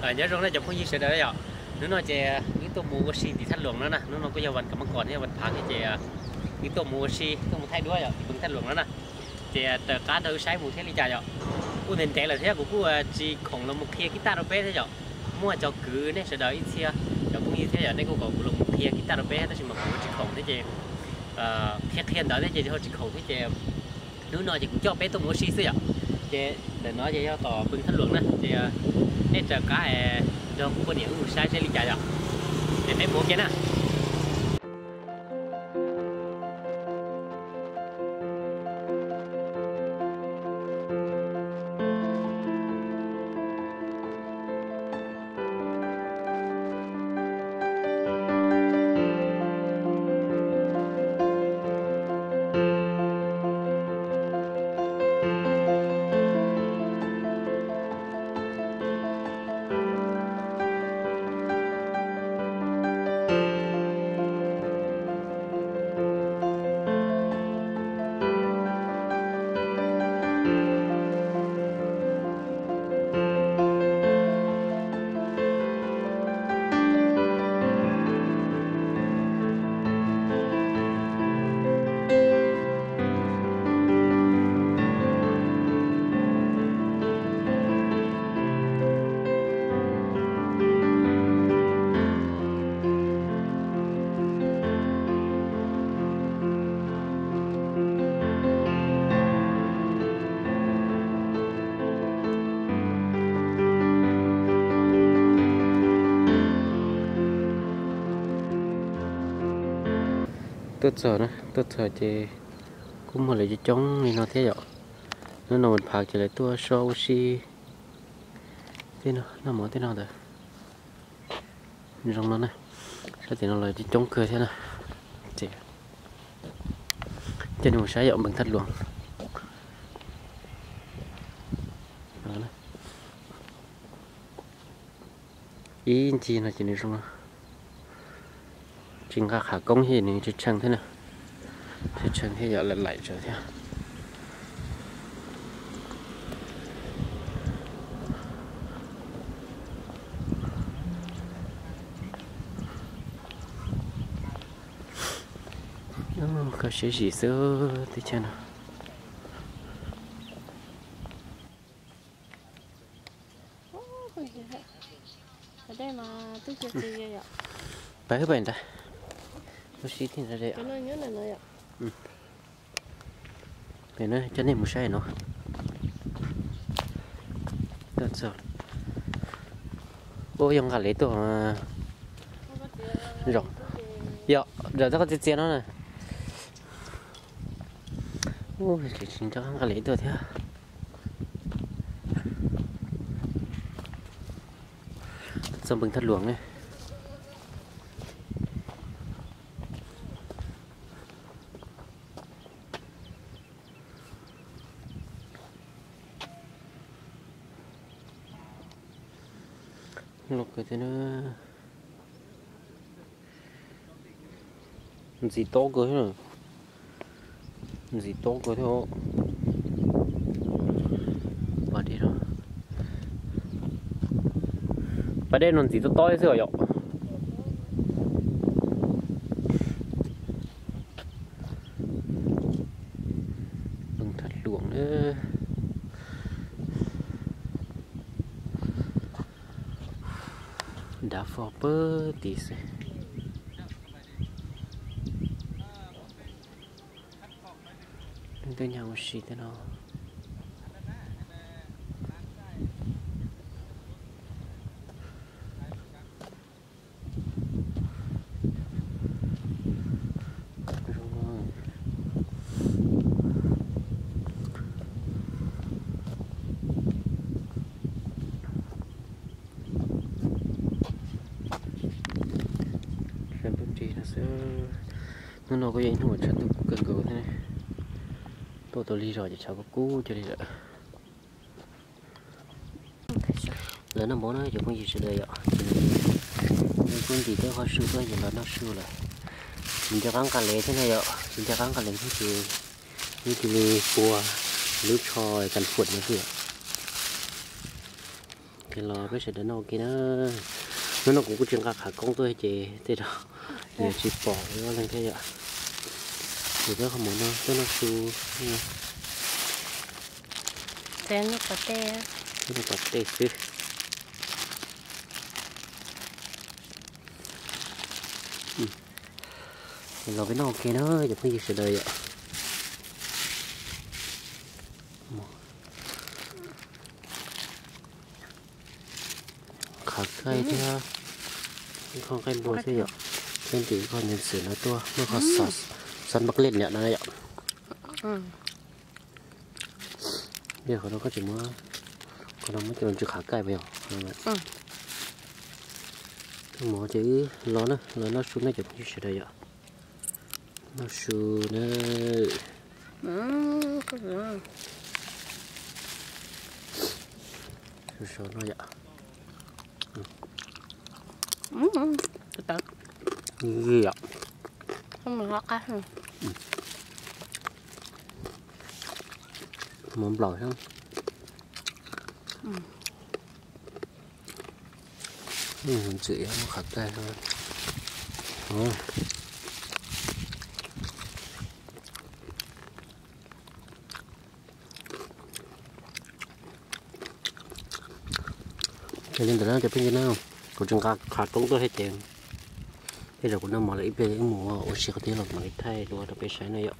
Nyob zoo na cov phooj ywg sawv daws yom, hnub no ces wb tuaj mus ua si tim Thaj Luam no na, hnub no kuj yog vas kam mab kom thiab vas phav thiab ces wb tuaj mus ua si tuaj mus thaij duab yom tim peev Thaj Luam no na. Ces raws qab nrog wb saib mus thiab li cas yom. Kuj ntev ntev lawm thiab kuv kuj tsis khoom los mus qhia kiv taj rau peb thiab yom. Muaj cov kwv nej sawv daws ib txhia cov phooj ywg thiab yom, nej kuj kom kuv los mus qhia kiv taj rau peb tab sis mas kuv tsis khoom thiab ces qhia qhia ntawd thiab ces ho tsis khoom thiab ces hnub no ces kuv coj peb tuaj mus ua si xwb yom. Ces ntawm no ces yog tom peev Thaj Luam na ces nej raws qab nrog kuv poj niam wb mus saib seb li cas yom. Ces peb mus ua ke na. Tuaj txog na, tuaj txog ces kuj muaj lawv coob coob li no thiab yom. Hnub no vas phav ces lawv tuaj so ua si tej no, noj mov tej no ntawd. Zoo no na, sab tim no los coob coob kawg thiab na. Ces coj nej mus saib yom, peev Thaj Luam. Ib ncig no ces nws zoo no. Tsis nqa qhov koob thiab nws tshee tshee thiab na. Tshee tshee thiab yom, laim laim tsawv thiab. Koj siab zim xwb teb chaws no. Pab pais ntag. Lub sib thij ntawd. Pem no coj nej mus saib no. Tuaj txog. Ua yog nqa lev tuaj. Zoo. Yog, zawm txog qhov txias txias no na. Ua, tsis nco qab nqa lev tuaj thiab. Txog peev Thaj Luam ne. Loj kawg thiab na. Ntxim tob kawg thiab. Ntxim tob kawg thiab. Pas dej no, pas dej no ntxim tob tob xwb os yom. Peev Thaj Luam na. Dav fo pawg tid xwb. Leej twg nyob ua si tej no. Sab ntuj nrig no xwb. Hnub no kuj yog ib hnub tshav ntuj kub kawg nkaus thiab ne. Tuaj tau lig zog ces tshav kub kub cog li lawm. Lawv noj mov na cov phooj ywg sawv daws yom. Kuj ntim tau qhov su tuaj ces los noj su lawm. Tsis nco qab nqa lev thiab na yom, tsis nco qab nqa lev thiab ces wb cia li pua lub tsho kan fuam no xwb yom. Los peb sawv daws noj ua ke na. Hnub no kuv kuj tsis nqa qhov koob tuaj ces tej zaum yuav tsis pom ob leeg thiab yom. Ces peb qhov mus no tuaj noj su. Noj pom tej xwb. Los peb noj ua ke na cov phooj ywg sawv daws yom. Qhov qaij thiab, qhov qaij npua xwb yom. Peb ntim qhov ntxim ntxim no tuaj muaj qhov xav npaj lej niam no yom. Qhov no koj tsis muab, qhov no muab coj los ntsis qhov qaij puas yog? Mus ces wb los na, los noj su nej cov phooj ywg sawv daws yom. Noj su na. Su so no yom. Yom. Mov nplaum xwb. Ntxim qhov qaij. Ces li ntawd na cov phooj ywg na, kuv tsis nqa qhov koob tuaj thiab ces tej zaum kuv noj mov lawm ib pliag wb mus ua si qhov twg los mam li thaij dua rau peb saib na yom.